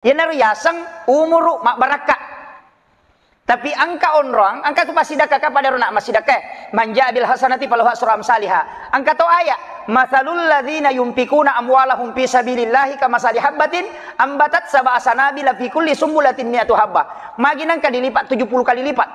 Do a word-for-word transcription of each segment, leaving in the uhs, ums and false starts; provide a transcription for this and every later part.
Iyanaro yaseng umuru mabbarakka. Tapi engka onroang, engka tu passidakkaka pada rona massidakka. Man jaa bil hasanati falahu asru amsaliha. Engka to ayat, "Matsalul ladzina yunfikuna amwalahum fi sabilillahi kamasali habbatin ambatat sab'a sanabila fi kulli sumbulatin mi'atu habbah." Magi nengka dilipat tujuh puluh kali lipat.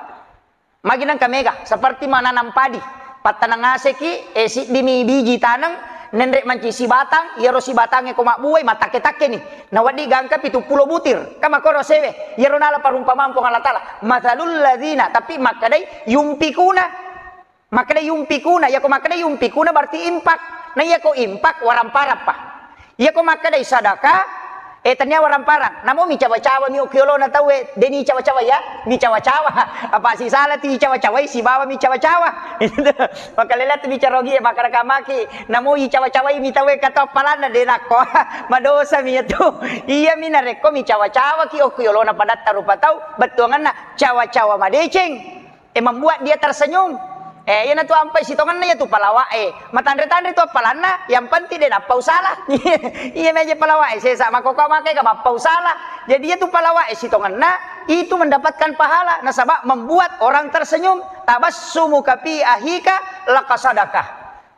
Magi nengka mega, seperti menanam padi. Pattaneng ngaseki, eh, siddimi biji taneng, nenre manci sibatang, iyaro sibatangnge ko mabbuai, matakke-takkeni. Nawedding gangka pitu pulo butir. Kan makkoro sewe. Iyaro nala parumpamaan Puang Allah Taala. Matsalul ladzina, tapi makkedai yunfikuna. Makkedai yunfikuna, yako makkedai yunfikuna berarti infak. Na iyako infak, waramparappa. Iyako makkedai sadaka, eh, tania waramparang. Namo micawa-cawa mi okki olona tauwe, deni cawa-cawa ya, micawa-cawa. Apa sisala ti cawa-cawai sibawa micawa-cawa. Maka lela tu bicara ogi, maka raka maki. Namo i cawa-cawai mi tauwe kata appalanna de nakko. Madosa mi tu. Iya mi narekko micawa-cawa ki okki olona padatta rupa tau, bettuanganna cawa-cawa madeceng. Eh, membuat dia tersenyum. Eh, iyanatu ampai sitongenna iyatu palawae. Matanre-tanre tu appalanna, yang penting de nappau sala. Iya meja palawae, sesa makoko make ka mappau sala. Jadi iyatu palawae sitongenna itu mendapatkan pahala nasaba membuat orang tersenyum. Tabassumuka fi ahika laka sadakah.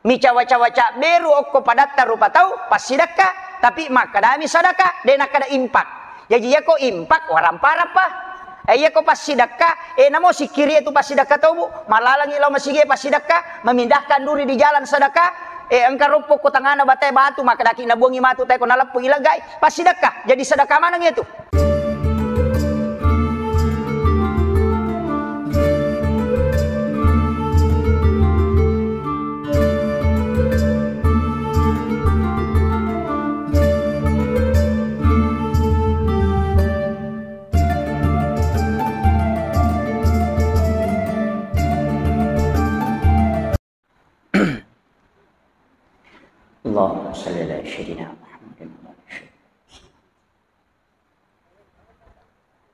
Micawa-cawa cabberu okko padatta rupa tau, passidakka, tapi makkedami sadaka, de nakkeda impak. Jaji iyako impak, waramparappa. Eh, iyako passidakka, eh, namo sikkiri tu passidakka tau, Bu. Malalangi lao masigi passidakka, memindahkan duri di jalan sadaka, eh, engka roppo ko tangana batae batu, makkedaki nabuangi matu tae ko naleppu ileggai, passidakka, jadi sadaka maneng itu. اللهم صل على سيدنا محمد وعلى آله وصحبه.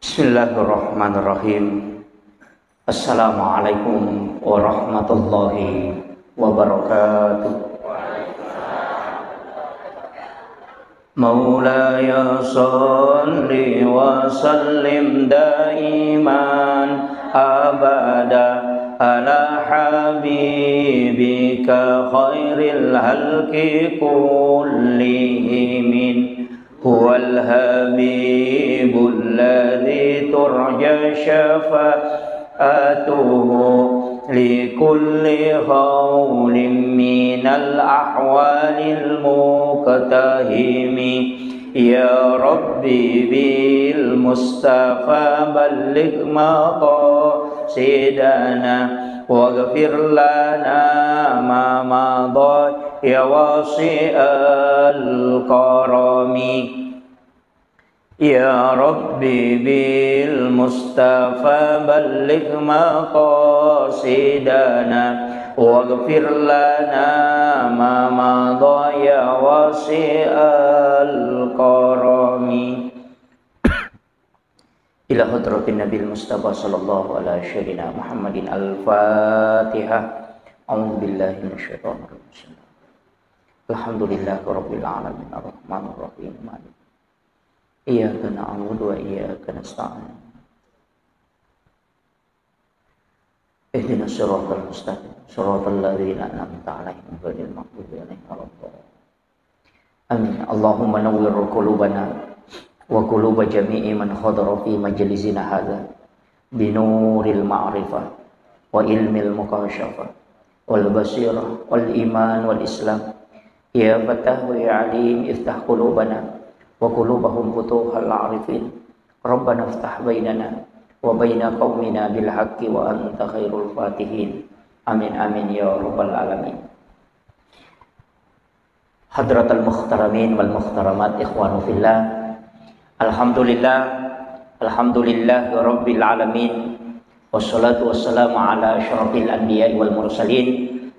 بسم الله الرحمن الرحيم. السلام عليكم ورحمة الله وبركاته. مولاي صل وسلم دائما أبدا على حبيبك خير الخلق كلهم. هو الحبيب الذي ترجى شفاعته لكل هول من الأهوال المقتحم. يا رب بالمصطفى بلغ مقاصدنا واغفر لنا ما مضى يا واسع الكرم. يا رب بالمصطفى بلغ مقاصدنا واغفر لنا ما مضى يا واسع الكرم. إلى حضرة النبي المصطفى صلى الله على سيدنا محمد الفاتحة. أعوذ بالله من الشيطان الرجيم. الحمد لله رب العالمين الرحمن الرحيم مالك إياك نعبد وإياك نستعين. اهدنا الصراط المستقيم. صراط الذين أنعمت عليهم غير المغضوب عليهم ولا الضالين. آمين. اللهم نور قلوبنا وقلوب جميع من حضر في مجلسنا هذا بنور المعرفة وعلم المكاشفة والبصيرة والإيمان والإسلام. يا فتاح يا عليم افتح قلوبنا وقلوبهم فتوح العارفين. ربنا افتح بيننا وبين قومنا بالحق وأنت خير الفاتحين. آمين، آمين يا رب العالمين. حضرة المحترمين والمحترمات، إخوان في الله. الحمد لله، الحمد لله رب العالمين. والصلاة والسلام على أشرف الأنبياء والمرسلين،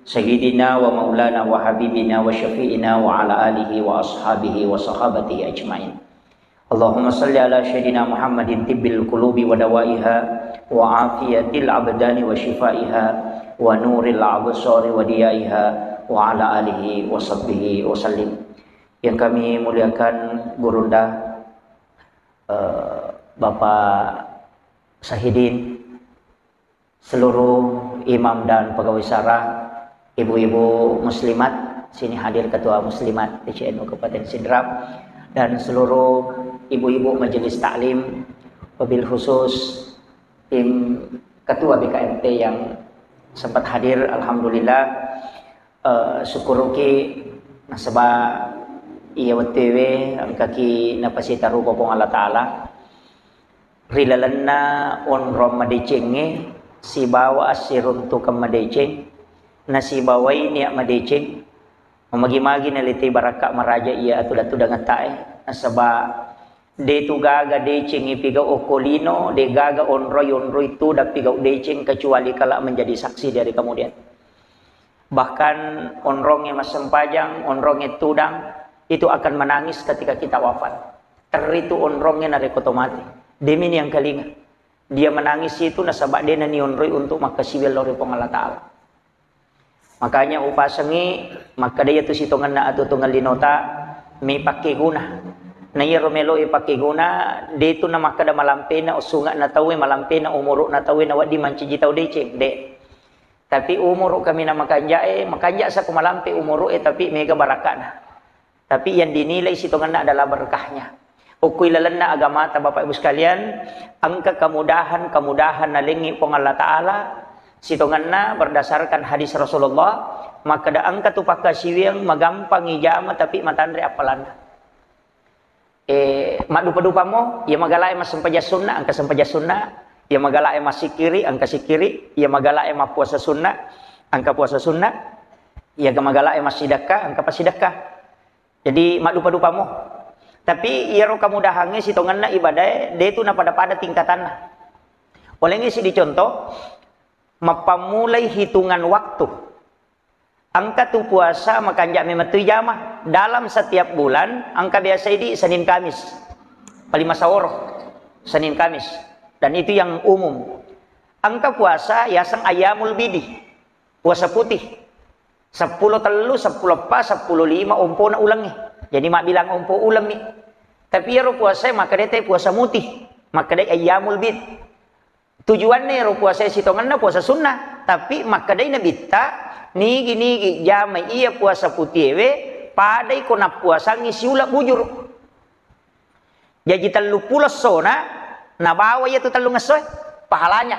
سيدنا ومولانا وحبيبنا وشفيعنا وعلى آله وأصحابه وصحابته أجمعين. اللهم صل على سيدنا محمد طب القلوب ودوائها وعافية الأبدان وشفائها ونور الأبصار وضيائها وعلى آله وصحبه وسلم. Yang kami muliakan Gurunda, eh, Bapak Sahidin, seluruh imam dan pegawai syara, ibu-ibu muslimat, sini hadir ketua muslimat T C N U Kabupaten Sidrap, dan seluruh ibu-ibu majelis taklim, wabil khusus tim ketua B K M T yang sempat hadir, alhamdulillah, eh, syukuruki nasaba iya wettuewe engkaki napasitarupa Puang Allah Ta'ala. Ri lalenna onrong madecengnge sibawa assiruntukeng madeceng, nasibawai nia madeceng, mamagi-magi nalitei barakka maraja iya atuda-tudangetta e, nasaba de tu gaga deceng ipigau okko lino, de gaga onroi onroi tudang pigau deceng kecuali kala menjadi saksi dari kemudian. Bahkan onrongnge massempajang, onrongnge tudang, itu akan menangis ketika kita wafat. Terri tu onrongnge narekko to mate. Demi niangkalinga. Dia menangis itu nasaba de nanionroi untuk makkasiwiang lao ri Puang Allah Ta'ala. Makanya upasengi, makkeda iyatu sitongenna atuo-tuongeng linota, mi pakkeguna. Na iyaro melo i pakkeguna, de tu namakkeda malampena usunge'na tauwe, malampena umuru'na tauwe, nawedding mancaji tau deceng, de. Tapi umuru kaminang makanja'e, makanja sako malampe umuru'e, tapi mega barakka'na. Tapi yang dinilai sitongenna adalah berkahnya. Okko ilalenna agamata, Bapak Ibu sekalian, engka kemudahan-kemudahan nalengngi Puang Allah Ta'ala, sitongenna berdasarkan hadis Rasulullah, makkeda engka tu pakkasiwiang magampang ijama tapi matanre appalanna. Eh, maddupa-dupammo, iya magalae massempajang sunna, engka sempajang sunna, iya magalae massikkiri, engka sikkiri, iya magalae mappuasa sunna, engka puasa sunna, iya magalae massidekka, engka passidekka. Jadi maddupa-dupammo. Tapi iyaro kemudahangnge sitongenna ibadae de tu napada-pada tingkatanna. Olengngi siddi contoh, mappammulai hitungan waktu. Engka tu puasa makanja memettui jama. Dalam setiap bulan, engka biasa idi Senin Kamis. Paling masaworo, Senin Kamis. Dan itu yang umum. Engka puasa yaseng ayyamul bidi. Puasa putih. Seppulo tellu, seppulo eppa, seppulo lima ompona ulengnge. Jadi mabbilang ompo ulemmi. Tapi iyaro puasae makkedai te puasa mutih. Makkedai ayyamul bid. Tujuanna ero puasae sitongenna puasa sunnah, tapi makkedai Nabitta, nigi-nigi jamai iya puasa putiewe, padai ko nappuasangngi siula bujur. Jaji telluppulo essona, nabawa iya tu tellung essoe, pahalanya.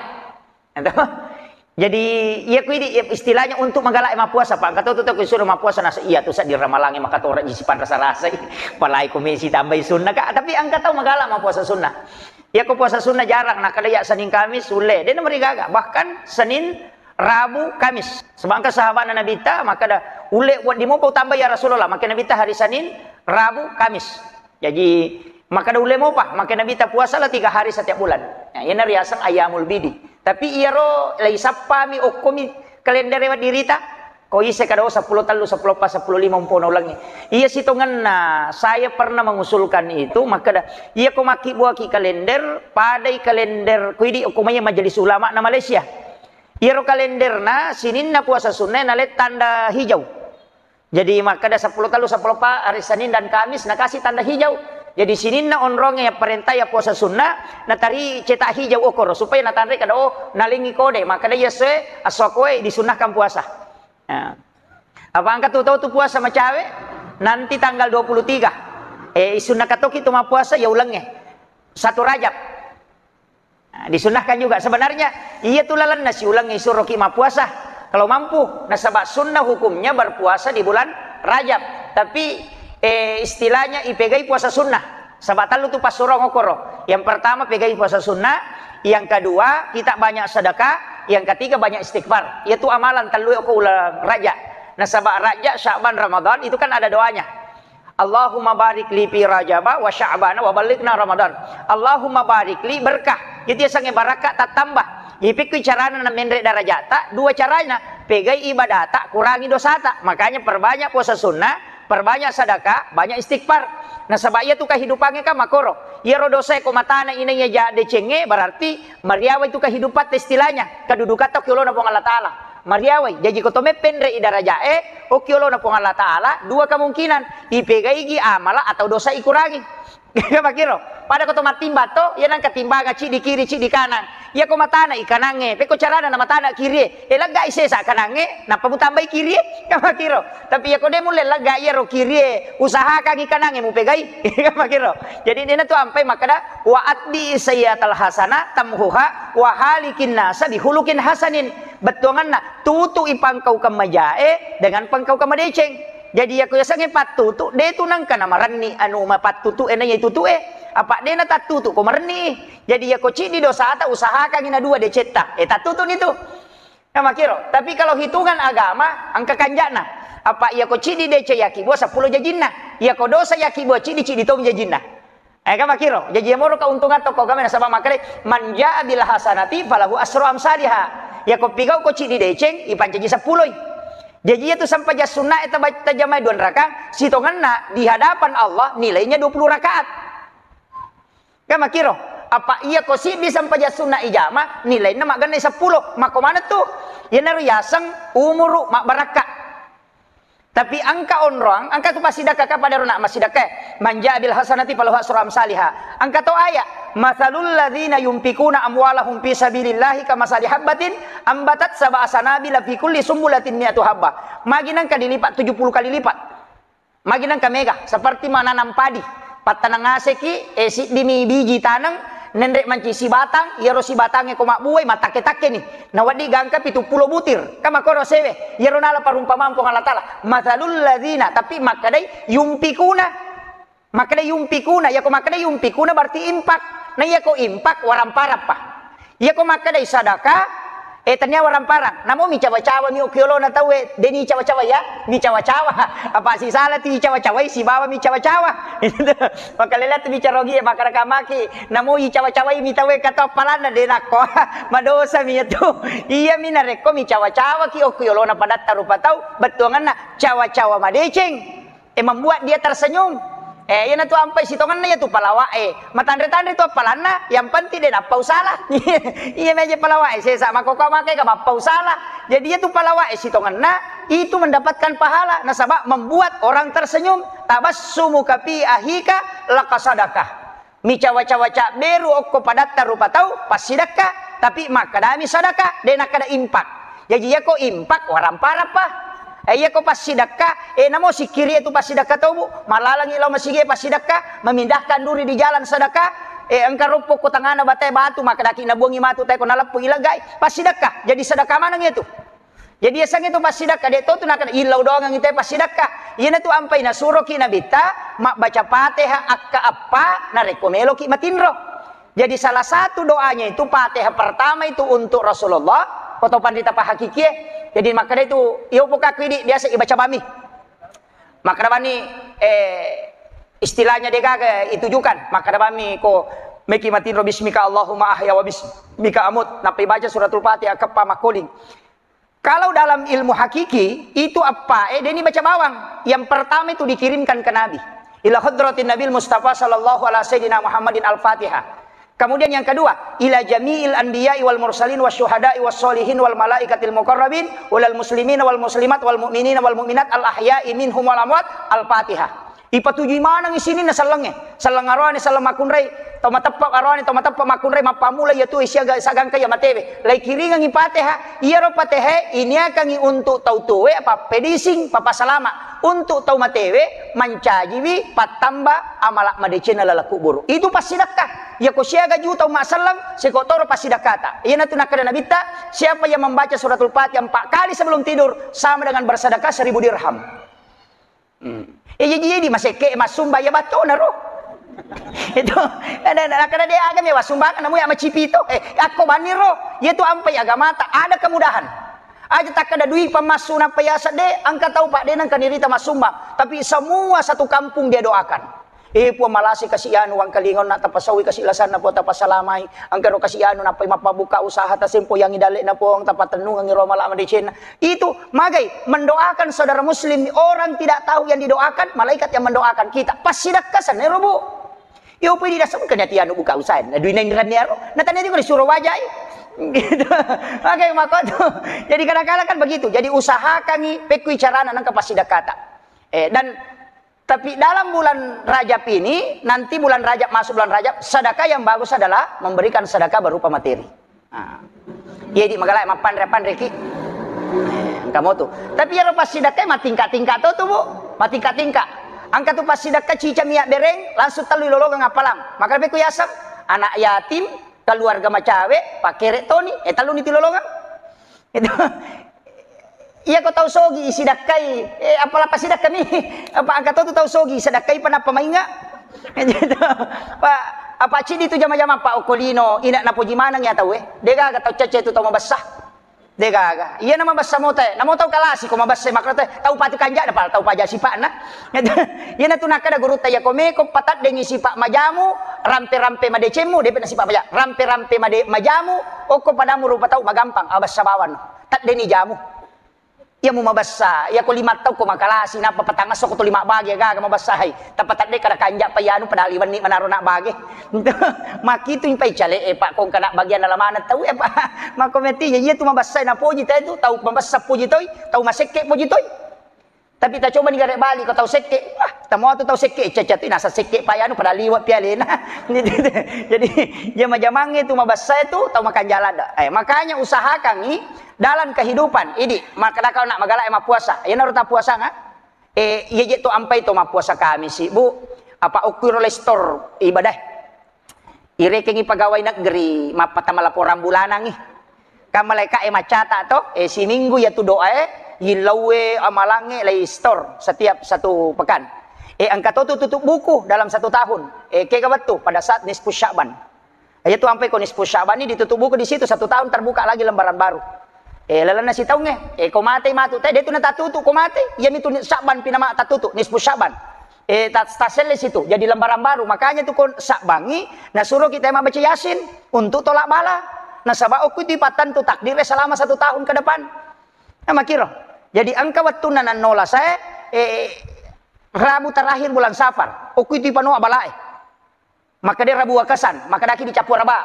Jadi, iya ku idi, iya istilahnya untuk magala mappuasa, Pak. Engka to tu, to ku suruh mappuasa, nasa iya tu seddi ramalangnge makatoroji sipanrasa-rasai. Apalagi ko mesi tambai sunnah, Kak. Tapi engka tau magala mappuasa sunnah. Iya ko puasa sunnah jarang, nakkeda iya Senin Kamis ulle. De namarigaga. Bahkan Senin, Rabu, Kamis. Sebangka sahabatna Nabitta, makkeda, "Ulle wedding mopa utambai ya Rasulullah." Makkeda Nabitta hari Senin, Rabu, Kamis. Jaji, makkeda ulle mopa, makkeda Nabitta puasalah tiga hari setiap bulan. Nah, iyana riaseng ayyamul bidi. Tapi iyaro laisappami okkomi kalendere waddirita. Ko ise kada, oh, seppulo tellu, seppulo eppa, seppulo lima umpona ulengnge. Iya sitongenna, saya pernah mengusulkan itu, makkeda, iya ko makkibbuaki kalender, padai kalender, ko idi okko maiya Majelis Ulama na Malaysia. Iyaro kalenderna, sininna puasa sunnah, nale tanda hijau. Jadi, makkeda seppulo tellu, seppulo eppa, hari Senin dan Kamis, nakasi tanda hijau. Jadi, sininna onrongnge yapparenta ya puasa sunnah, natari cetak hijau okoro, supaya natanre kada, oh, nalengngi kode, makkeda iya essoe, esso koe disunnahkan puasa. Nah. Apa engka tu tau tu puasa macawe, nanti tanggal dua puluh tiga. Eh, isunnahkan toki tu mappuasa ya ulengnge. Satu Rajab. Nah, disunnahkan juga. Sebenarnya, iya tu lalenna siulengnge isuroki mappuasa. Kalau mampu, nasaba sunnah hukumnya berpuasa di bulan Rajab. Tapi, eh, istilahnya ipegai puasa sunnah. Saba tellu tu passurong okoro. Yang pertama, pegai puasa sunnah. Yang kedua, kita banyak sedekah. Yang ketiga, banyak istighfar. Iya tu amalan tellu okko uleng Rajab. Nasaba Rajab, Sya'ban, Ramadan itu kan ada doanya. Allahumma barik li fi Rajaba wa Sya'bana wa ballighna Ramadan. Allahumma barik li, berkah. Itu yasengnge barakka tattamba. Ipikku carana na menre darajata, dua carana. Pegai ibadata, kurangi dosata. Makanya perbanyak puasa sunnah, perbanyak sedekah, banyak istighfar. Nasaba iya tu kehidupangnge kan makoro. Iyaro dosae ko matana inai aja decengnge, berarti mariawa itu kehidupan istilahnya. Kedudukan tau ki olona Puang Allah Ta'ala. Mariawai, jaji ko to meppenre i darajae, okki olona Puang Allah Ta'ala, dua kemungkinan, ipegaigi amala atau dosa ikurangi. Makiro, pada ko to mattimba to, iya nangka timbangan ciddi kiri, ciddi kanang. Iya ko matana i kanangnge, pekko carana na matana kirie. E, laggai sesa kanangnge, nappa mutambai kirie. Makiro. Tapi iya ko de mulle lagga iyaro kirie, usahakangi kanangnge mupegai. Makiro. Jadi dena tu ampai makkeda, "Wa atbi sayyatal hasana tamhuha wa halikin nasa bihulukin hasanin." Bettuanganna, tutu i pangkaukeng majae dengan pangkaukeng madeceng. Jadi, iya ko yasengnge pattutu, de tu nangka namarenni anu mapattutu e na iya tutu e. Apa de natattutu ko marenni. Jadi, iya ko ciddi dosata, usahakangi na dua decetta. E, tattutu ni tu. Ya, makiro. Tapi kalau hitungan agama, engka kanjana. Apa iya ko ciddi deceng yakibbua seppulo jajinna. Iya ko dosa yakibbua ciddi, ciddi tomi jajinna. Eh, kan makiro. Jaji, iya moro keuntungan toko agama nasaba makkeda, "Man jaa bil hasanati falahu asru amsaliha." Iya ko pigau ko ciddi deceng, ipancaji seppuloi. Jaji, iya tu sempajang sunna e taba-, tajamai dua rakaat, sitongenna di hadapan Allah nilainya dua puluh rakaat. Kan makiro, apa iya ko siddi sempajang sunna ijama, nilainna maggenna seppulo. Makko maneng tu? Iyanaro yaseng umuru mabbarakka. Tapi engka onroang, engka tu passidekka ka pada rona massidekka. "Man jaa bil hasanati falahu asru amsaliha." Engka to ayat, "Matsalul ladzina yunfikuna amwalahum fi sabilillahi kamatsali habbatin ambatat sab'a sanabila fi kulli sumbulatin mi'atu habbah." Magi nengka dilipat tujuh puluh kali lipat. Magi nengka mega, seperti menanam padi. Pattaneng ngaseki, eh, siddimi biji taneng, nenre manci sibatang, iyaro sibatangnge ko mabbuai, mattakke-takke ni. Nawedding gangka pitu pulo butir. Kan makkoro sewe, iyaro nala parumpamaan Puang Allah Taala. "Matsalul ladzina," tapi makkedai yunfikuna. Makkedai yunfikuna, iyako makkedai yunfikuna berarti infak. Na iyako infak, waramparappa. Iyako makkedai sadaka, eh, tania waramparang. Namo micawa-cawa mi okko yolona tauwe, deni cawa-cawa ya, micawa-cawa. Apa sisala ti cawa-cawai, sibawa micawa-cawa. Makalela tu bicara ogi, makana kamaki. Namo icawa-cawai mi tauwe kato appalanna de nakko. Madosa mi itu. Iya mi narekko micawa-cawa ki okko yolona padatta rupa tau, bettuanganna cawa-cawa madeceng. Eh, membuat dia tersenyum. Eh, iyanatu ampai sitongenna iyatu palawa e. Matanre-tanre tu appalanna, yang penting de nappau sala. Iya meja palawa e, sesa makoko makai ka mappau sala. Jadi iyatu palawa e sitongenna, itu mendapatkan pahala. Nasaba membuat orang tersenyum. Tabassumuka fi ahika laka sadakah. Micawa-cawa cabberu okko padatta rupa tau, passidekka, tapi makkedami sadaka, de nakkeda impak. Jaji iyako impak, waramparappa. Eh, iyako passidekka, eh, namo sikkiri tu passidekka tau, Bu. Malalangi lao masigi passidekka, memindahkan duri di jalan sedekah, eh, engka roppo ko tangana batae batu, makkedaki nabuangi matu tae ko naleppu ilegai, passidekka. Jadi sedekah maneng itu. Jadi, yasengnge tu passidekka, de to tu nakkeda illau doangang ite passidekka. Iyanatu ampai nasuroki Nabitta mabbaca Fatihah akka eppa narekko meloki matinro. Jadi, salah satu doanya itu Fatihah pertama itu untuk Rasulullah, atau pandita pahakikie. Jadi, makkeda itu, iyo pokaku idi biasa ibaca bami. Makkeda bani, eh, istilahnya degaga itujukan. Makkeda bami ko meki matinro bismika Allahumma ahya wa bismika amut. Nappa ibaca suratul Fatihah akka eppa makkoling. Kalau dalam ilmu hakiki, itu eppa e, deni baca bawang. Yang pertama itu dikirimkan ke Nabi. Ila hadratin Nabil Mustafa sallallahu ala sayyidina Muhammadin al-Fatihah. Kemudian yang kedua, ila jami'il anbiya'i wal mursalin wa syuhada'i was solihin wal malaikatil muqarrabin, ulal muslimina wal muslimat wal mu'minina wal mu'minat al ahya'i minhum wal amwat, al-Fatihah. Ipatujui maneng sininna sellengnge. Selleng aroane, selleng makkunrai, tau mateppa aroane, tau mateppa makkunrai, mappammula iya tuwe siaga sagangka iya matewe. Laikiringengngi Fatihah, iyaro Fatihah iniakangngi untuk tau tuwe, pappedising, papasalama. Untuk tau matewe, mancajiwi pattamba amala madecenna laleng kuburu. Itu passidekka. Iyako siaga juta umma selleng, seko toro passidekkata. Iyanatu nakkeda Nabitta, siapa yang membaca suratul Fatihah empat kali sebelum tidur, sama dengan bersedekah seribu dirham. Hmm. Eh, jadi, jadi masekke massumba ya batona ro. Itu, ada, ada, kada dia agam ya massumba, namu ya macipito. Eh, akko bani ro. Iya tu ampai agamata, ada kemudahan. Aja tak ada duit pemassu napa ya sedde, angka tau pak denang kanirita massumba. Tapi semua satu kampung dia doakan. Eh, Puang malasi kasi anu wangkalingon nak tapasawi kasi lasanna Puang tapasalamai. Angka ro kasi anu napa mappabuka usaha tasempo yang idale na Puang tapatennungan ro mala madecenna. Itu magai mendoakan saudara muslim, orang tidak tahu yang didoakan, malaikat yang mendoakan kita. Passidekka sanero, Bu. Yo pui didasung kena tianu buka usaha. Na duina inran niaro. Na tanya juga disuruh wajai. Gitu. Oke, maka tu. Jadi kadang-kadang kan begitu. Jadi usahakangi pekui carana nangka passidekkata. Eh, dan Tapi dalam bulan Rajab ini, nanti bulan Rajab, masuk bulan Rajab, sedekah yang bagus adalah memberikan sedekah berupa materi. Nah, iya di magala mappanre-panre ki. Eh, engka motu. Tapi iyaro passidekka matingka-tingka to tu, Bu. Matingka-tingka. Engka tu passidekka cica minyak bereng, langsung tellu ilolongeng appalang. Maka lebih ku yaseng anak yatim, keluarga macawe, pakere toni, eh, tellu ni tilolongeng. Itu. Iya ko tau sogi isidakkai, eh, apala pasidakka mi, apa angka to tu tau sogi isidakkai pa nappa mainga. Gitu. Pak, apa cidi tu jama-jama Pak okko lino, ina napoji maneng ya tau, eh. Degaga tau cece tu tau mabessa. Degaga. Iya na mabessa mota, eh. Namo tau kalasi ko mabessa makro teh, tau patu kanja na pal, tau paja sipakna. Gitu. Iya na tu nakada gurutta ya ko meko pataddengi sipak majamu, rampe-rampe madecemmu, depe na sipak maja. Rampe-rampe made-, majamu, okko padamu rupa tau magampang, abessa bawan. Taddeni jamu. Iya mu mabessa, iya ko lima tau ko makalasi, nappa patangasso ko to lima bage gaga mabessahai. Tappa tadde kada kanja pa yanu padahal iwenni manaro nak bage. Makitu impai cale e Pak, kongka nak bagian nala maneng tau e Pak. Mako meti iya tu mabessa napoji tau tu tau mabessa poji toi, tau masekke poji toi. Tapi ta coba ni gare bali ko tau sekke, wah, tamo tu tau sekke, caca tu nasa sekke pa yanu padahal liwat pialena. Jadi iya majamangnge tu mabessa tu tau makanjala da. Eh, makanya usahakan i dalam kehidupan, idi, makkeda kau nak magala e mappuasa. Iyanaro ta puasanga. Eh, iya je to ampai to mappuasa Kamisi, Bu. Apa okkuiro lestor ibadah. Irekengi pegawai negeri, mappatama laporan bulanangi. Kan malaika e maccata to, eh, siminggu ya tu doa e, yillauwe amalange lei store setiap satu pekan. Eh, engka to tu tutup buku dalam satu tahun. Eh, kega wettu pada saat nisfu Sya'ban. Iya tu ampai ko nisfu Sya'ban ini ditutup buku di situ, satu tahun terbuka lagi lembaran baru. Eh, lalenna sitaungnge, eh, ko mate matu, te, de tu natatutu ko mate, iya mitu ni-, Sya'ban pinama tatutu, nisfu Sya'ban. Eh, ta-, taselle situ, jadi lembaran baru. Makanya tu ko Sya'bangi, nasuro kita membaca Yasin untuk tolak bala. Nasaba okku itu pattentu takdir selama satu tahun ke depan. Nah, makiro. Jadi engka wettunna nannola saya, eh, Rabu terakhir bulan Safar. Okku itu panoa balae. Maka dia Rabu wakasan, maka daki dicappura ba.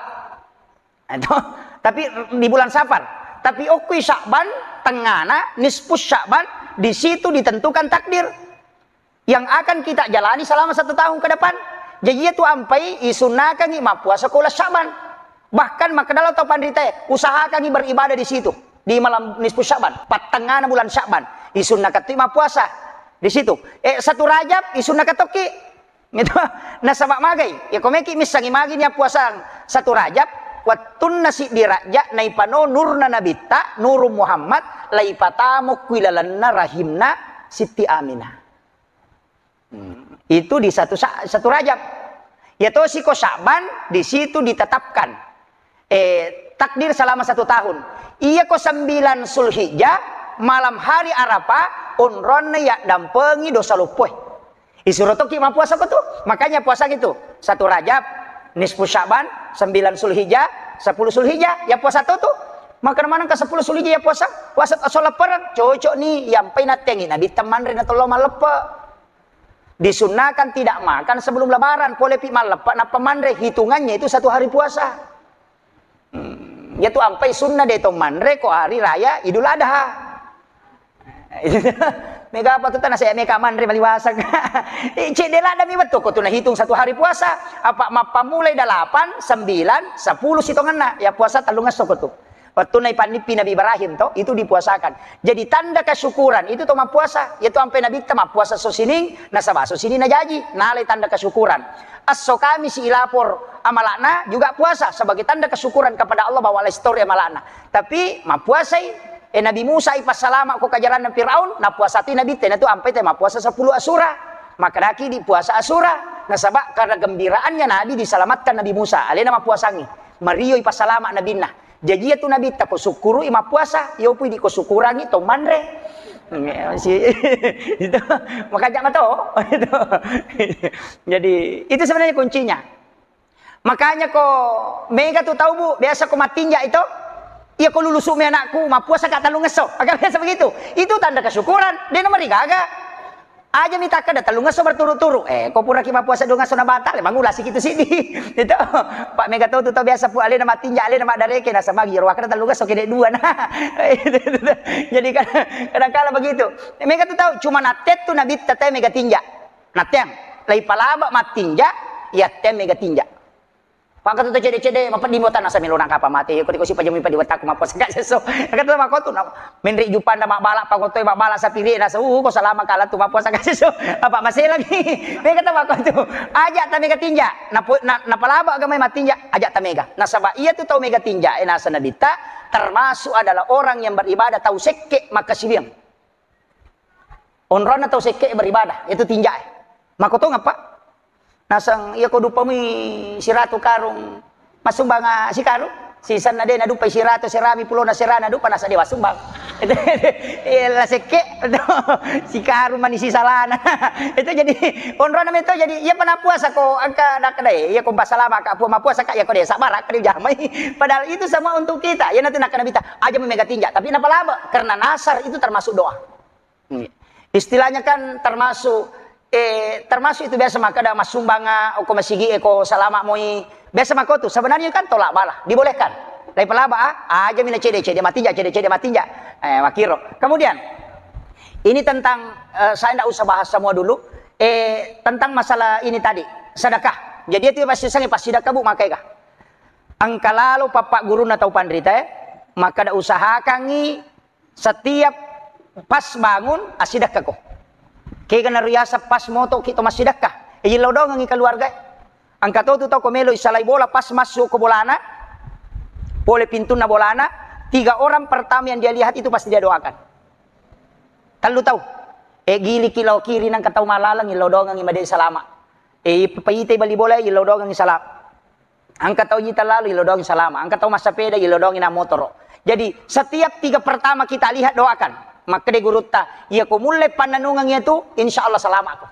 Itu. Tapi di bulan Safar. Tapi okkui Sya'ban, tengana, nisfu Sya'ban, di situ ditentukan takdir yang akan kita jalani selama satu tahun ke depan. Jadi iya tu ampai isunnakangi mappuasa ko uleng Sya'ban. Bahkan makkedala tau panritae, usahakangi beribadah di situ, di malam nisfu Sya'ban, pattengana bulan Sya'ban, isunnakattu mappuasa di situ. Eh, satu Rajab isunnakattoki. Gitu. Nasaba magai, ya ko meki missangi magi ni puasang satu Rajab, wettunna siddi Rajab naipano nurna nabitta, Nuru Muhammad, laipatamo kui lalenna rahimna Sitti Aminah. Hmm. Itu di satu Sa-, satu Rajab. Ya tosi ko Sya'ban, di situ ditetapkan eh, takdir selama satu tahun. Iya ko sembilan Zulhijjah, malam hari Arafah, onronna yaddampengi dosa loppoe. Isuro toki mappuasa ko tu. Makanya puasa gitu. Satu Rajab, nisfu Sya'ban, sembilan Zulhijjah, sepuluh Zulhijjah, ya puasa to tu. Maka mana ke sepuluh Zulhijjah ya puasa? Puasa solat pereng, cocok ni, yampai natengi Nabi temanre na tollo malleppe. Disunnakan tidak makan sebelum Lebaran, pole pi malleppe nappa manre, hitungannya itu satu hari puasa. Hmm, ya tu ampai sunna de to manre ko hari raya Idul Adha. Mega apa tu tanah saya mega manre maliwasang. Eh, cedde lada mi wettu ko tu nahitung satu hari puasa. Apa mappamulai delapan, sembilan, sepuluh sitongenna. Ya puasa tellungesso ko tu. Wettunna ipannippi Nabi Ibrahim to, itu dipuasakan. Jadi tanda kesyukuran itu to mappuasa. Yaitu ampai Nabitta mappuasa so sining, nasaba so sining najaji, nalai tanda kesyukuran. Esso Kamisi ilapor amalakna juga puasa sebagai tanda kesyukuran kepada Allah bahwa lestori amalakna. Tapi mappuasai, eh, Nabi Musa ipassalama ko kajaranna Firaun, napuasa tu Nabitta, na tu ampai te mappuasa sepuluh Asyura. Makkedaki di puasa Asyura, nasaba karena gembiraannya Nabi diselamatkan Nabi Musa, alena mappuasangi. Mario ipassalama Nabinna. Jaji iya tu Nabitta ko sukkuru'i mappuasa, iya pui di ko sukkurangi to manre. Itu. Makanja mato. Itu. Jadi, itu sebenarnya kuncinya. Makanya ko mega tu tau, Bu, biasa ko mattinja itu, iya ko lulusu mi anakku, mappuasa ka tellungesso. Agak biasa begitu. Itu tanda kesyukuran. Dia nomor gaga. Aja mi takkeda tellungesso berturut-turut. Eh, ko puraki mappuasa duangesso na batal, mangulasi kitu siddi. Itu. Pak mega tau tu tau biasa pu alena mattinja, alena maddareke, nasamagi ro akkeda tellungesso kede dua. Nah. Jadi kadang, kadang kala begitu. Mega tu tau cuma nattettu Nabitta te mega tinja. Natteang, lai palaba mattinja, yatteang mega tinja. Pakatu to cede-cede, mapedding botana samelo nangkapa mate, ko dikosi pajami padi wataku mapuasa ka sesso. Kata makotu, na, menri jupanda mabbala, pangotoi mabbala sapiri, nasa, uh, ko salama kala tu mapuasa ka sesso. Apa maselangi? Mega ta makotu. Aja ta mega tinja. Napo-, na-, napalaba agamai mattinja, aja ta mega. Nasaba iya tu tau mega tinja, eh, nasa Nabitta, termasuk adalah orang yang beribadah tau sekke makkasiwiang. Onronna tau sekke beribadah, itu tinjae. Makkotongeng, Pak? Naseng, iya ko dupamui siratu karung, massumbang, ah, sikarung? Sisenna de nadupai siratu serami pulona serana dupa, nasa de massumbang. Iya, la sekke, sikarung mani sisalana. Itu jadi, onronna meto jadi, iya pa napuasa ko engka nakkedae, iya ko pasalama ka, pua mapuasa ka, iya ko de, sabar, ka dijamai. Padahal itu semua untuk kita. Iya nanti nakka Nabitta, aja mega tinja, tapi napalaba, karena nasar itu termasuk doa. Istilahnya kan termasuk, eh, termasuk itu biasa makkeda massumbang, ah, ko masigi, eh, ko salama moi. Biasa makko tu. Sebenarnya kan tolak bala, dibolehkan. Lai palaba, ah, aja mina cede-cede matinja, cede-cede matinja. Eh, makkiro. Kemudian, ini tentang, eh, saya ndak usah bahas semua dulu. Eh, tentang masalah ini tadi, sedekah. Jadi itu pasti sangi pasti sedekah, Bu, makkega. Engka lalo pappa gurunna tau panrita, eh, makkeda usahakangi setiap pas bangun, assidekkako. Kega nariaseng pas motoki to massidekka. Iyillau dongengi keluarga. Engka to tu tau ko melo isalai bola, pas masuk ke bolana, pole pintunna bolana, tiga orang pertama yang dia lihat itu pasti dia doakan. Tellu tau. Eh, giliki lao kiri nangka tau malaleng, illau dongengi made salama. Eh, paite bali bola, illau dongengi salam. Engka tau jita lalu, ilodongi salama. Engka tau massapeda, ilodongi na motoro. Jadi, setiap tiga pertama kita lihat, doakan. Makkeda gurutta, iya ko mulle pannanungang iya tu, insya Allah salama ko.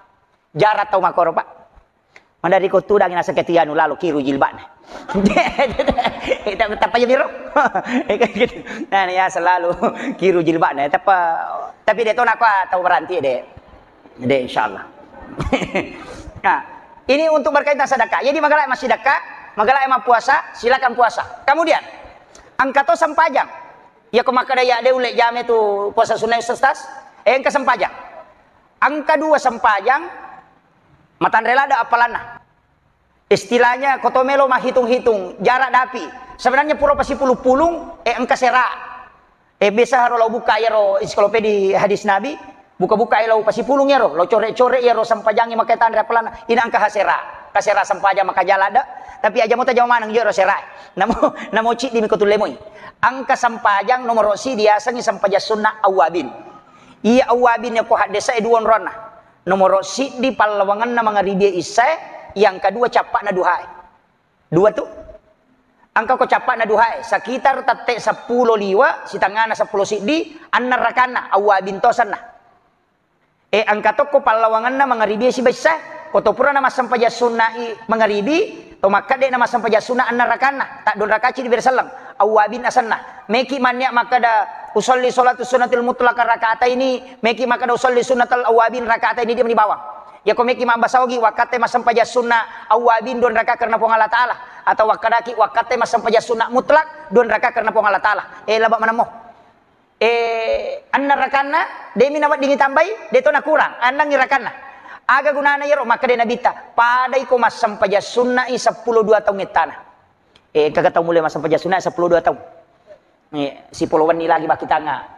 Jarang tau makoro, Pak. Madari ko tudang nasa ketianu lalu kiru jilbabna. Tappa iya biro. Nah, ya selalu kiru jilbabna. Tappa, tapi de to nakua tau berhenti de. De, insya Allah. Nah, ini untuk berkaitan sedekah. Jadi, magala massidekka, magala mappuasa, silakan puasa. Kemudian, engka to sempajang. Iya ko makkeda iya de ulle jame tu puasa sunnah, Ustaz? Eh, engka sempajang. Engka dua sempajang, matanre ladde appalanna. Istilahnya, ko to melo mahitung-hitung, jarak dapi. Sebenarnya pura pasipulung-pulung, eh, engka sera. Eh, biasa haro lao buka iyaro ensiklopedi hadis Nabi, buka-buka iyaro lao pasipulung iyaro, lao core-core iyaro sempajangi makkeda tanre appalanna, ina engka hasera, kasera sempajang makajala de, tapi aja mo tajama maneng iyaro sera. Namo, namo ciddi mi ko tulle moi. Engka sempajang nomoro si diasengi sempajang sunna awwabin. Iya awwabin ko haddesa e dua onronna. Nomoro siddi pallawangenna mangaribi issae, yang kedua cappa'na duhae. Dua tu. Engka ko cappa'na duhae, sekitar tette seppulo liwa, sitangana seppulo siddi, annang rakanna, awwabin to asenna. E, engka tokko pallawangenna mangaribi sibaissa, ko to purana massempajang sunna'i mangaribi, to makkedde na massempajang sunna annang rakanna, taddua rakaci dibere selleng, awwabin asenna. Meki mannia makkeda, usolli sholatu sunnatil mutlaqah rakataini, meki makkeda usolli sunnatal awwabin rakataini, dia meni bawang. Yako meki mabbasa ogi, wakkatte massempajang sunna awwabin dua raka karena Puang Allah Ta'ala, atau wakkedaki wakkatte massempajang sunna mutlak dua raka karena Puang Allah Ta'ala. Eh, laba manammo. Eh, annang rakanna, demi naweddingi tambai, de to nakurang, annangi rakanna. Aga gunana iyaro? Makkeda Nabitta, padai ko massempajang sunna'i seppulo dua taung ettana. Eh, kaga tau mulai massempajang sunna'i seppulo dua taung. Eh, sipolo wenni lagi bakkitanga.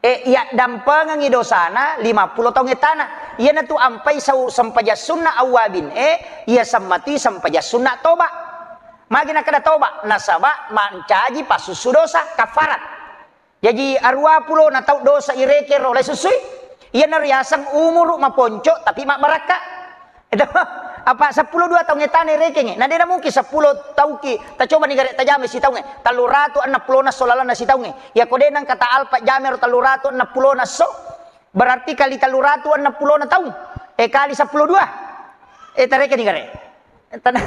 E, iya dampengengi dosana lima puluh taung ettana. Iyanatu ampai sau sempajang sunna awwabin e, iya semmati sempajang sunna toba. Magi nakkeda toba? Nasaba mancaji passussu dosa, kafarat. Jaji, arua pulo na tau dosa irekero lai sussui. Iyana riaseng umuru maponco tapi mabbarakka. Itu, apa seppulo dua taung ettana rekengnge. Na dena mungkin seppulo tauki, tacoba ni gare tajame sitaungnge. Tellu ratu enneng pulona esso lalenna sitaungnge. Iya ko de nengka ta alpa jamero tellu ratu enneng pulona esso, berarti kali tellu ratu enneng pulona taung. Eh, kali seppulo dua. Eh, tareke ni gare. Tan-,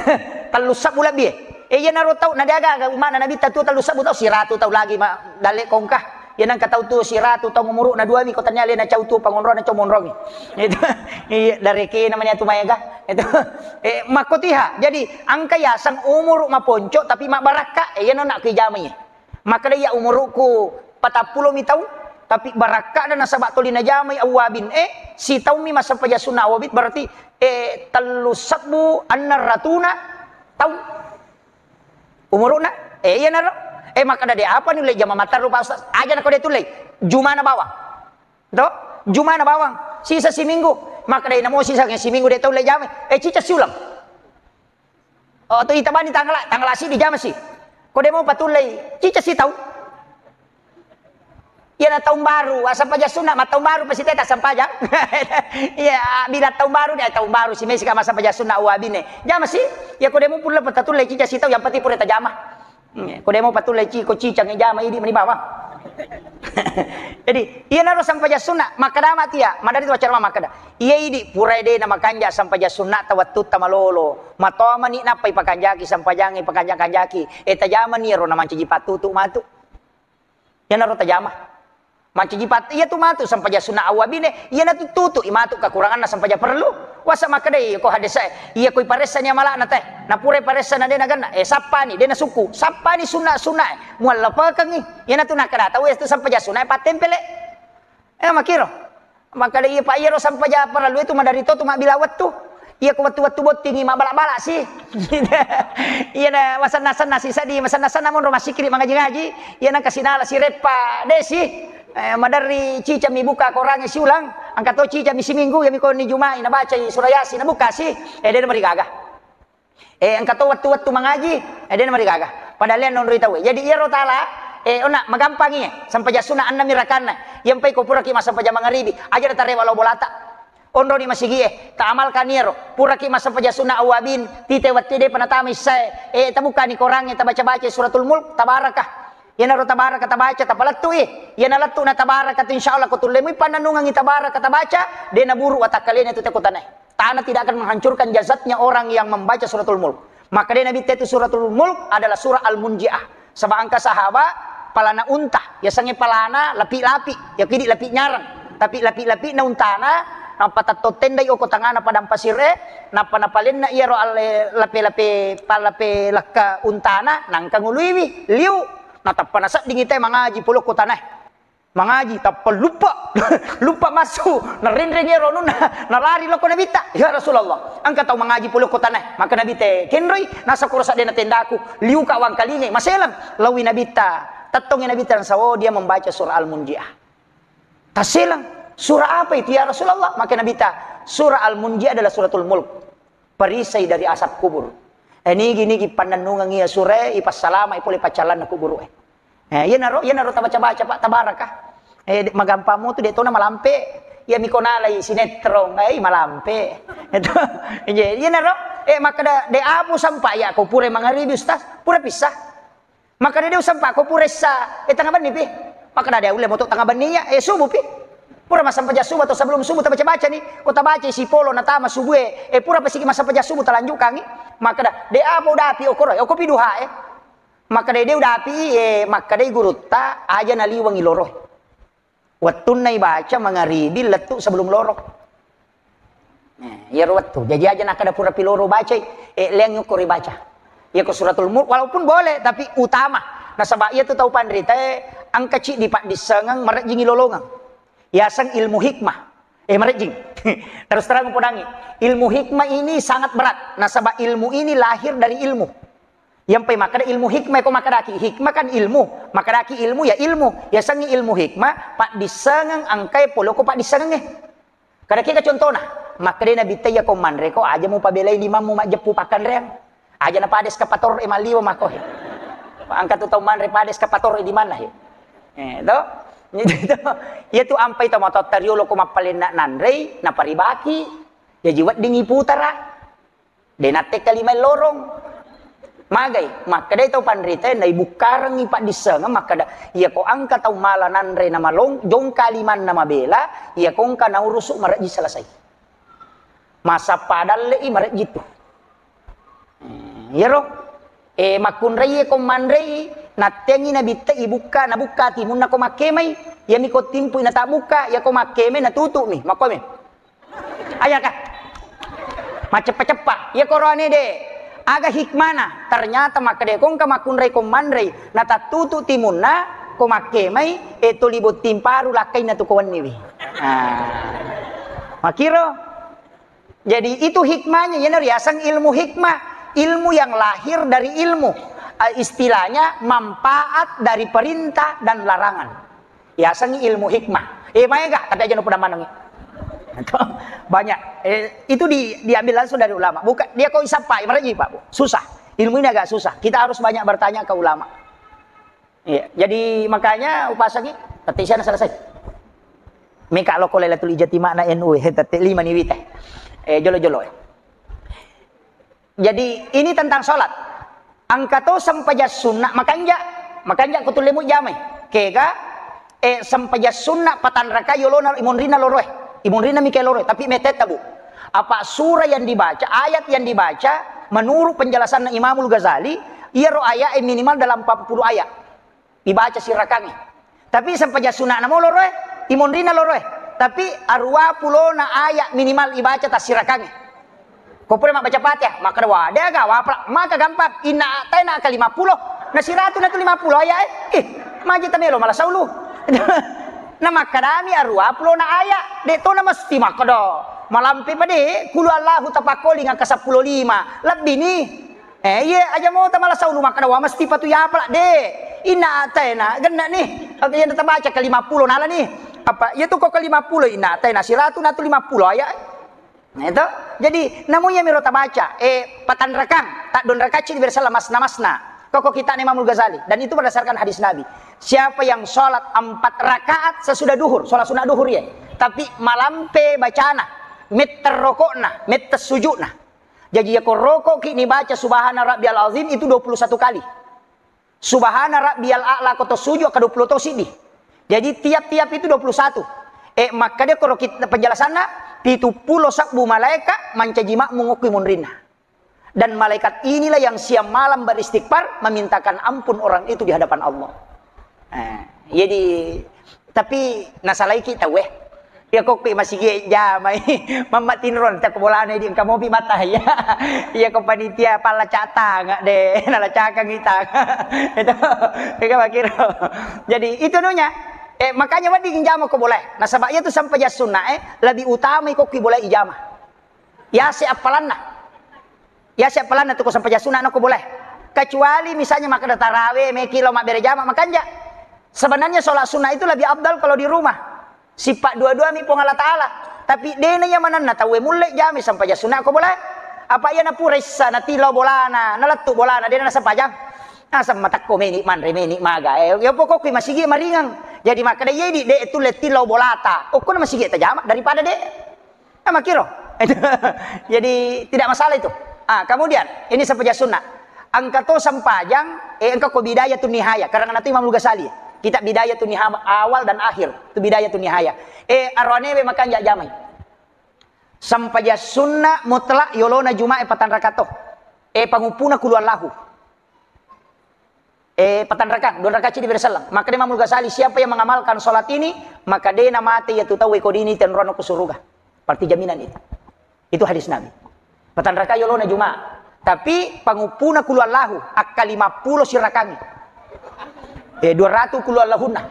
tellu sebbu lebbi e. Eh, iyanaro tau, na de aga-aga ummana Nabitta tu tellu sebbu tau, siratu tau lagi ma-, dalle kongka. Iya nengka tau tu siratu tau umuruna dua mi, ko tania alena cau tu pangonrona cau monrongi. Itu, iya, darekena mania tu maega. Itu, eh, makkotiha. Jadi, engka yaseng umuru maponco tapi mabbarakka, eh, iyana nak kui jamai. Makkeda iya umuruku patappulo mi taung, Tapi barakka'na nasaba toli najamai awwabin, eh, sitaummi massempajang sunna awwabin, berarti, eh, tellu sebbu enneng ratuna taung umuru'na. Eh, iyanaro. Eh, makkeda de apa nulle jama matteru, Pak Ustaz? Aja nako de tullei. Jumana bawang. To? Jumana bawang. Sisa siminggu. Makkeda namo sisa siminggu de taulle jamai. Eh, cica siulang. Oh, tu ita bani tangala, tangala siddi jama si. Ko de mo patullei, cica si tau. Iyana taung baru, assampajang sunna, mattaung baru pasti teta sampajang. Iya, bila taung baru ni, taung baru si mesi ka massampajang sunna awwabine. Jama si, iya ko de mo pulle patatullei cica si tau, yang penting pura tajama. Hmm, ko de mo patullei ci, ko cicang jama idi mani bawang. Jadi, iyanaro sampajang sunna, makkeda mati ya, madari tu acara makkeda. Iya idi, pura de na makanja sampajang sunna ta wettu ta malolo. Matomani nappa ipakanjaki sampajang, ipakanja-kanjaki. Eh, tajamani ero na mancaji pattutu matu. Iyanaro tajama. Mancaji pat-, iya tu matu sampajang sunna awwabine, iyana tu tutu i matu kekuranganna sampajang perlu. Wasa makkedai ko hadis e, iya ko iparessani amala'na te. Na pura iparessana de nagenna, eh, sappani, de nasukku. Sappani sunna-sunna e. Muallapekengi. Iyana tu nakkeda tau e tu sampajang sunna e pattempele. Eh, makiro. Makkeda iya, Pak, iyaro sampajang parellu itu maderri to tu mabbila wettu. Iya ko wettu-wettu bottingi mabbala-bala si. Iya na masenna-senna si sadi, masenna-senna monro massikiri mangaji-ngaji. Iya na kasinala si reppa de si. Eh, maderri cica mi buka korange siulang. Engka to cica mi siminggu, iya mi koni Jumai nabacai surah Yasin nabuka si. Eh, de namarigaga. Eh, engka to wettu-wettu mangaji, eh, de namarigaga. Padahal lian nonroi tau. Jadi iyaro tala, eh, onna magampangi, eh, sampajang sunna enneng mi rakanna. Iyampai ko puraki massampajang mangaribi, aja na tarewa lao bolata. Onroni masigi e, taamalkan iyaro. Puraki massampajang sunna awwabin, tite wettu depa natama issae, eh, tabukani korangnge, tabaca-baca suratul Mulk, tabarakah. Iyanaro tabaraka tabaca, tapalettu'i. Iyana lettu na tabaraka tu, insya Allah ko tullemui pannennungengi tabaraka tabaca, de naburu watakkalena tu te kutanae. Tanah tidak akan menghancurkan jasadnya orang yang membaca suratul Mulk. Maka de Nabi te tu suratul Mulk adalah surah Al-Munjiah. Saba engka sahaba palana unta, yasengnge palana lapi-lapi, ya kidi lapi nyarang. Tapi lapi-lapi na untana, nappa tatto tendai oko tangana padang pasir e, nappa napalenna iyaro alle-, lape-lape, palape lekka untana, nangka nguluiwi, liu. Natappa naseddingi te mangaji pole ko tanae. Mangaji, tappa luppa. Luppa massu. Narinring iyaro anunna. Nalari lao ko Nabitta. "Ya Rasulullah, engka tau mangaji pole ko tanae." Maka Nabi te kenroi, "Nasa kuro seddena tendaku. Liuka wangkalingai." Maseleng. Laowi Nabitta. Tettongi Nabitta, "Sawo dia membaca surah Al-Munjiah." Taseleng. "Surah apa itu, ya Rasulullah?" Maka Nabitta, "Surah Al-Munjiah adalah suratul Mulk." Perisai dari asap kubur. Eh, nigi-nigi pannennungeng iya surae, ipassalamai pole paccallanna kuburu e. Eh, iyanaro, iyanaro tabaca-baca, Pak, tabaraka. Eh, de-, magampang mutu de tona malampe. Iya miko nalai sinetron, eh, malampe. Itu, iya, iyanaro, eh, makkeda, "De apu sampa ya ko pura mangaribi, Ustaz?" Pura pissa. Makkeda, "De usampa ko pura issa, eh, tengnga benni pi." Makkeda, "De ulle moto tengnga benni ya, eh, subuh pi." Pura massampajang subuh atau sebelum subuh tabaca-baca ni. Ko tabaca sipolo natama subuh e, eh, pura pasigi massampajang subuh talanjukangi. Makkeda, "De apa udapi okoro, eh, okopi duha e." Makkeda, "De udapi, eh," makkeda gurutta, "aja naliwengi loro." Wettunna ibaca mangaribi lettu sebelum loro. Eh, iyaro wettu. Jaji aja nakkeda pura pi loro bacai, eh, leang yukko ribaca. Iya ko suratul Mulk, walaupun boleh, tapi utama. Nasaba iya tu tau panrita, eh, engka ciddi paddissengeng, marejjingi lolongeng. Yaseng ilmu hikmah. Eh, marejjing. Terus terang podangi. Ilmu hikmah ini sangat berat. Nasaba ilmu ini lahir dari ilmu. Iyampai makkeda ilmu hikmah, ko makkedaki hikmah kan ilmu, makkedaki ilmu ya ilmu, yasengngi ilmu hikmah, paddissengeng engkae pole ko paddissengengnge. Kada kega contona, makkedai Nabitta, "Iya ko manre ko aja mupabelai limammu majjeppu pakkanreang. Aja napada eskapator e malliwa mako he. Engka tu tau manre pada eskapator e limanna he." Eh, to? Iya tu ampai to matotta riolo ko mappalenna nanrei, naparibaki. Jaji weddingi putara. De nattekka lima lorong. Magai, makkedai tau panrita, naibukkarengngi paddissengeng, makkeda, "Iya ko engka tau mala nanre namalong, jongka limanna mabela, iya ko engka naurusu marejji selesai. Masappa dalle'i marejji tu." Hmm, iyaro, eh, makkunrai ko manrei, nattengi nabitta ibukka, nabukka timunna ko makkemai, iyami ko timpui natabukka, iya ko makkemai natutu'mi, makkomi. Ayaka. Maceppa-ceppa. Iya korone de. Aga hikmana? Ternyata makkeda ko engka makkunrai ko manrei, natattutu timunna, Ko makkemai, e, toli botting paru lakkainna tu ko wenniwi. Ah. Makkiro. Jadi itu hikmahnya, iyana riaseng ilmu hikmah, ilmu yang lahir dari ilmu. Eh, istilahnya manfaat dari perintah dan larangan. Yasengngi ilmu hikmah. Eh, maega, tapi aja nu pada manengi. Banyak. Eh, itu di, diambil langsung dari ulama. Bukan dia kok isappai, maraji, Pak, Bu. Susah. Ilmu ini agak susah. Kita harus banyak bertanya ke ulama. Iya, jadi makanya upasangi, tette siana selesai. Meka loko Lailatul Ijtima'na N U, eh, tette lima ni wita. Eh, jolo-jolo, eh. Jadi, ini tentang sholat. Engka to sempajang sunna, makanja, makanja ko tullemu jamai. Kega, eh, sempajang sunna patanraka yolona imonrina loroe. Imonrina mika loroe, tapi metetta, Bu. Apa surah yang dibaca, ayat yang dibaca, menurut penjelasan Imamul Ghazali, iyaro ayat minimal dalam empat puluh ayat. Ibaca sirakangnge. Tapi sempajang sunna na mo loroe, imonrina loroe. Tapi aruwa pulona ayat minimal ibaca tassirakangnge. Ko pura mabbaca Fatihah, makkeda wa, de aga wapra, maka gampang, inna a'taina ka lima puluh, na siratu na tu lima puluh ayat, eh. Ih, maji tamelo mala saulu. Na makkedami aruwa pulona ayat, de to na mesti makkeda. Malampe pade, kulu Allahu tapakkoling angka seppulo lima, lebbi ni. Eh, iye, aja mota mala saulu makkeda, wa, mesti patu yapala, de. Inna a'taina, genna ni. Oke, yang tabaca ke lima puluh nala ni. Apa, iya tu ko ke lima puluh, inna a'taina, siratu na tu lima puluh ayat. Nah, itu. Jadi, namu iya miro tabaca, eh, patanrakang, tak don rakacci di bersala masna-masna. Koko kita Imamul Ghazali. Dan itu berdasarkan hadis Nabi. Siapa yang sholat empat rakaat sesudah duhur, sholat sunnah duhur ya. Tapi malampe bacana, metter rokokna, metter sujukna. Jaji, iya ko rokoki ni baca Subhana Rabbiyal Azim itu dua puluh satu kali. Subhana Rabbiyal A'la ko to sujud ka dua puluh to siddi. Jadi, tiap-tiap itu dua puluh satu. Eh, makkeda koro kit-, penjelasanna, pitu pulo sabbu malaika mancaji makmum okki monrinna. Dan malaikat inilah yang siang malam beristighfar, memintakan ampun orang itu di hadapan Allah. Eh, jadi, tapi nasalaiki tauwe. Iya kokki masigi jamai, mamma tinron, cakko bolana di engka mopi mata, iya. Iya ko panitia pala catang, de, nala cakang itang. Itu, iya makkiro. Jadi, itu nunya. Eh, makanya wedding jama ko boleh. Nasaba iya tu sempajang sunna, eh, lebih utama kokki boleh ijama. Yase appalanna. Yase appalanna tu ko sempajang sunna nako boleh. Kecuali misalnya makkeda tarawe, meki lo mabbere jama, makanja. Sebenarnya sholat sunnah itu lebih afdal kalau di rumah. Sippa dua-dua mi Puang Allah Ta'ala. Tapi dena iya manenna tauwe mulle jami sempajang sunna ko boleh. Apa iya napura issa, natilau bolana, nalettu bolana, dena nasempajang. Naseng matakko meni, manre meni, maga. Eh, ya pokokku masigi maringang. Jadi makkeda iya di de tulle tilau bolata. Okkona masigi tajama daripada de. Nah, makkiro. Jadi, tidak masalah itu. Ah, kemudian, ini sempajang sunnah. Engka to sempajang, eh, engka ko Bidayatun Nihaya. Karena itu Imam Ghazali. Kitab Bidayatun Nihaya, awal dan akhir. Itu Bidayatun Nihaya. Eh, aroane we makanja jamai. Sempajang sunnah mutlak yolona Jumae patanrakato. Eh, panguppuna kulu Allahu. Eh, patanrakang, dua rakaat ceddi berselleng. Maka Imam Ghazali, siapa yang mengamalkan sholat ini, maka dena mate iya tu tau ko dini tenrono ke surga. Berarti jaminan itu. Itu hadis Nabi. Patanrakang yolona Jumat. Tapi panguppuna kulu Allahu, akka lima pulo sirakangi. Eh, dua ratus kulu Allahunna.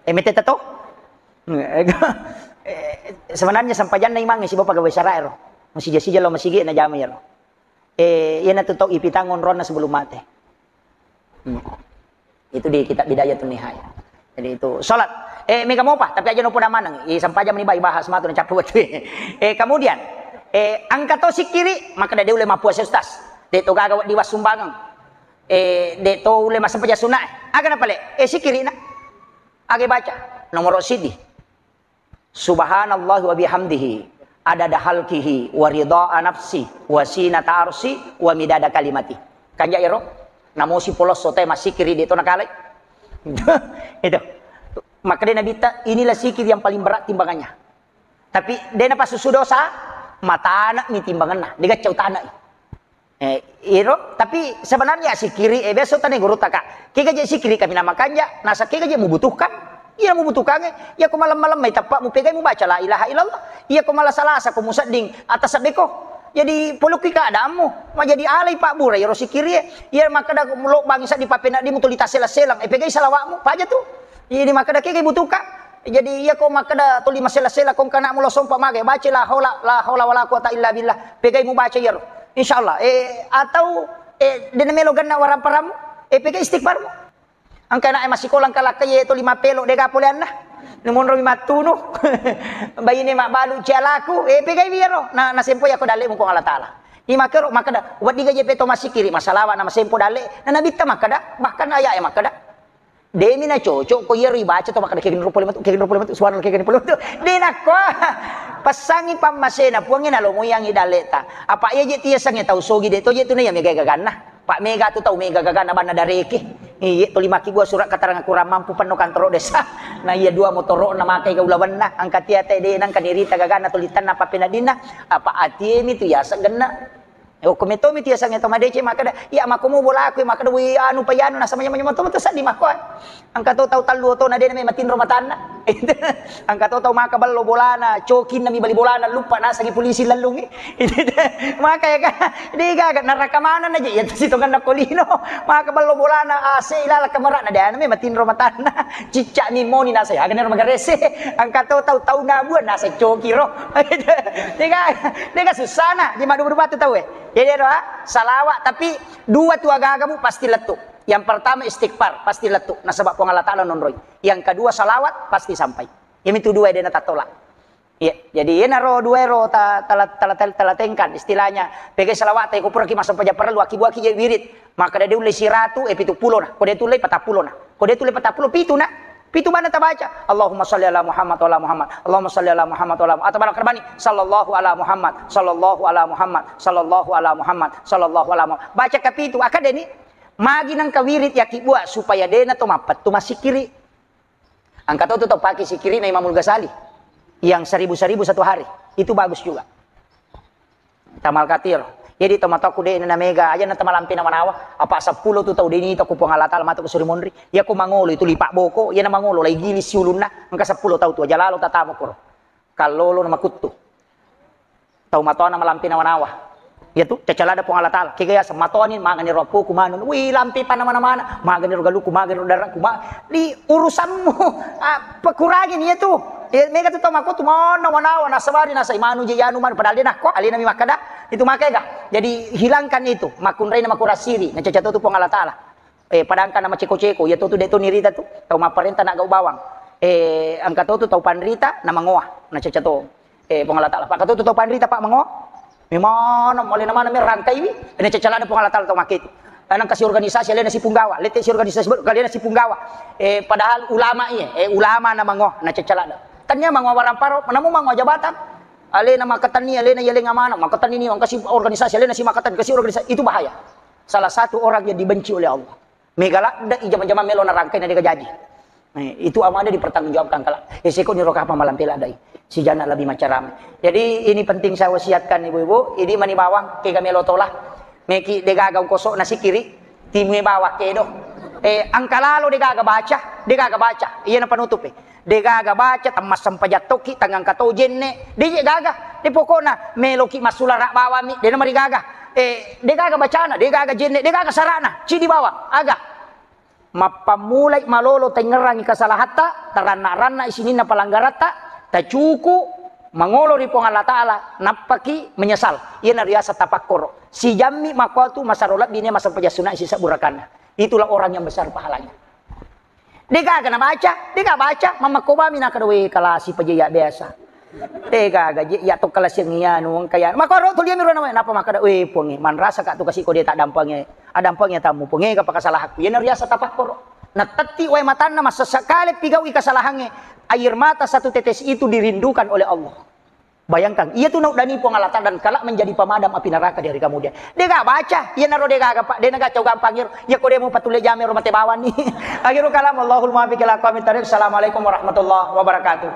Eh, meteta to? Eh, sebenarnya sempajanna imangnge sibawa pegawai syara ero. Masija-sija lo masigi na jama ero. Eh, iyanatu tau ipitang onronna sebelum mate. Hmm. Itu di kitab Bidayatun Nihaya. Jadi itu sholat. Eh, mega mopa, tapi aja nopo maneng. Eh, sempajang meni bai bahas matu na cappu wettu. Eh, kemudian, eh, engka to sikkiri, maka de ulle mappuasa ustaz. De to gaga di wassumbangeng. Eh, de to ulle massempajang sunna. Aga napale? Eh, sikkiri na. Aga baca. Nomor sidi. Subhanallah wa bihamdihi, adada halkihi, wa ridha nafsi, wa sinata arsi, wa midada kalimati. Kanja ero, namosi polosso te masikiri de to nakalai. Itu. Maka de Nabitta, inilah sikir yang paling berat timbangannya. Tapi de napasusu dosa, matana mi timbanganna, de gacca utana. Eh, iro, tapi sebenarnya sikiri, eh, biasa tane guru taka. Kega je sikiri kami nama kanja, nasa kega je membutuhkan. Iya membutuhkan, eh. Iya ko malam-malam mai tepat mu pegai mu baca la ilaha illallah. Iya ko malam Salasa ko musedding atas beko. Jadi polokki keadaanmu, majadi alai pabbura iyaro sikkiri e. Iya makkeda lobbangi seddi pappeneddimmu tuli tasselang-selang, e pegai salawatmu, paja tu. Jadi makkeda kegai butuhka. Jadi iya ko makkeda tuli masselang-selang ko engka anakmu lo sompa magai, baca la haula, la haula wala quwata illa billah. Pegai mubaca iyaro. Insyaallah. Eh, atau eh dena melo genna waramparammu, eh pegai istighfarmu. Engka ana'e massikola engka lakkai ye tuli mappelo, dega poleanna. Numonromi mattunu. Baine mabbalu cialaku, eh pegai wiro. Na nasempo yako dalle'mu Puang Allah Taala. Imakero makkeda, weddiga je peto massikkiri, masalawa na masempo dalle. Na nabitta makkeda, bahkan aya'e makkeda, demi na cocok ko iyaro ibaca to makkeda, kegenro pole matu, kegenro pole matu, suara kegenro pole matu. De nakko. Passangi pammasena Puangnge nalomoiangi dalle'ta. Apa iya je tiasangnge tau sogi de to je tu na iya mega gaganna. Pak mega tu tau mega gagana banna dareke. Iye tuli makkibua surat keterangan kurang mampu penno kantoro desa. Na iya dua motoro na makai gaulawenna, angka tia te de nangka nirita gagana tuli tanna pappeneddinna. Apa atiemi tu yaseng genna. Eh, okko metomi tu yasengnge to madeceng makkeda, iya makkomo bolaku, makkeda wi anu pa iyanu nasaba nyameng-nyameng to, to seddi makko. Engka to tau tallu otona de name matinro matanna. Engka to tau maka bello bolana, cokinna mi bali bolana, luppa nasengi polisi lellungi. Maka ya kan, de gaga neraka maneng aja iya tu sitongenna ko lino. Maka bello bolana, ase ilala kamarana de anu me matinro matanna. Cicca mi moni nasai, aga nero magarese. Engka to tau tau nabua nasai coki ro. De gaga, de gaga susana, di madu berubah tu tau eh. Jadi ero, ah, salawat, tapi dua tu agagamu pasti lettu. Yang pertama istighfar, pasti lettu. Nasaba Puang Allah Taala nonroi. Yang kedua salawat, pasti sampai. Yami tu dua de natattolak. Iya, jadi yenaro dua ero ta-, tala-, tala-, tala-, talatengkan istilahnya. Pegai salawat, ko puraki massempajang parellu, akibuaki je wirid. Makkeda de ulle siratu, eh, pitu pulo na. Ko de tulle patappulo na. Ko de tulle patappulo, pitu na. Pitu bana tabaca. Allahumma salli ala Muhammad wa ala Muhammad. Allahumma salli ala Muhammad wa ala Muhammad. Atau bana kerbani. Sallallahu ala Muhammad. Sallallahu ala Muhammad. Sallallahu ala Muhammad. Sallallahu ala Muhammad. Baca kapitu. Akkeda ni. Magi nengka wirid yaki buat supaya dena to mappettu massikkiri. Angka to tu tau pake sikkirina Imamul Ghazali. Yang seribu-seribu satu hari. Itu bagus juga. Tamal katir. Jadi tomatoku de na mega aja na tamalampe na manawa. Apa seppulo tu tau deni to ku Puang Allah Taala matu ku suri monri. Ya ku mangolo itu lipak boko, ya na mangolo lai gili siulunna. Engka seppulo tau tu aja lalo tatamu kuro. Kallolo na makuttu. Tau matoana malampe na manawa. Ya tu, cacalada Puang Allah Taala. Kega ya sematoani magani ropuku manu. Wi lampe pana mana-mana. Magani ro galuku, magani ro daraku, ma-, di urusanmu. Ah, pekurangi ni ya tu. Eh, mega tu tau makuttu manawa, manawa, nasabari, nasai manu je yanu manu. Padahal de nakko, alena mi makkeda. Itu makega. Jadi hilangkan itu. Makunrai na makurasiri. Na caca tu Puang Allah Taala. Eh, padangka na maceko-ceko, iya to tu de to nirita tu, tau mapparenta na gau bawang. Eh, angka to tu tau panrita na mangoa, na caca to. Eh, Puang Allah Taala. Pak to tu tau panrita, Pak, mangoa. Memang alena mana merangkai wi, na caca lada Puang Allah Taala tau make tu. Anang kasi organisasi alena sipunggawa, lete si organisasi baru alena sipunggawa. Eh, padahal ulama iya, eh, ulama na mangoa, na caca lada. Tania mangoa waramparo, namu mangoa jabatan. Alena makatani, alena iya lenga mana, makatani ni, angkasi organisasi, alena si makatani, kasi organisasi, itu bahaya. Salah satu orang yang dibenci oleh Allah. Mega ladde i jama-jama melo narangkai na dega jaji. Eh, itu amada dipertanggungjawabkan kala. Eh, seko ni roka apa malam pela dai. Si jana lebih macam ramai. Jadi ini penting saya wasiatkan ibu-ibu. Ini mani bawang kega melo tola. Meki degaga ungkosok nasi kiri. Timue bawang kedo. Eh, angka lalo degaga baca. Degaga baca. Iya na penutup eh. Degaga baca, temmassempajang tokki, tangangka to jenne, de je gaga. De pokokna meloki massulara bawammi, de namarigaga. Eh, degaga bacana, degaga jenne, degaga sarana, cidi bawang, aga. Mappammulai malolo taingngerangi kesalahatta, taranna-ranna sininna palanggaratta, tacuku, mangolo ri Puang Allah Taala, nappaki menyesal. Iyana riaseng tapakkoro. Sijammi makkuatu masaro lebbi ne massempajang sunna sisebbu rakanna. Itulah orang yang besar pahalanya. Degaga nabaca, dega baca, mammakko bami nakkeda, "We, kalasi paja iya biasa." Degaga je iya to kalasiang iyanu engka iya. Makkoro tu liami ro nama, napa makkeda, "We, Puangnge, manrasa ka tu kasi ko de taddampangi, addampangi atammu, Puangnge, gapa kasalahakku?" Iyana riaseng tapakkoro. Natetti wae matanna, massessa kale pigaui kasalahangnge. Air mata satu tetes itu dirindukan oleh Allah. Bayangkan, iya tu nauddani Puang Allah Taala dan kelak menjadi pemadam api neraka di hari kemudian. Dega baca, iya naro dega gaga, Pak, de naga cau gampang iro. Iya ko de mu patulle jame ro mate bawani. Akhirul kalam, Allahul muwaffiq ila aqwamit thariq. Assalamualaikum warahmatullahi wabarakatuh.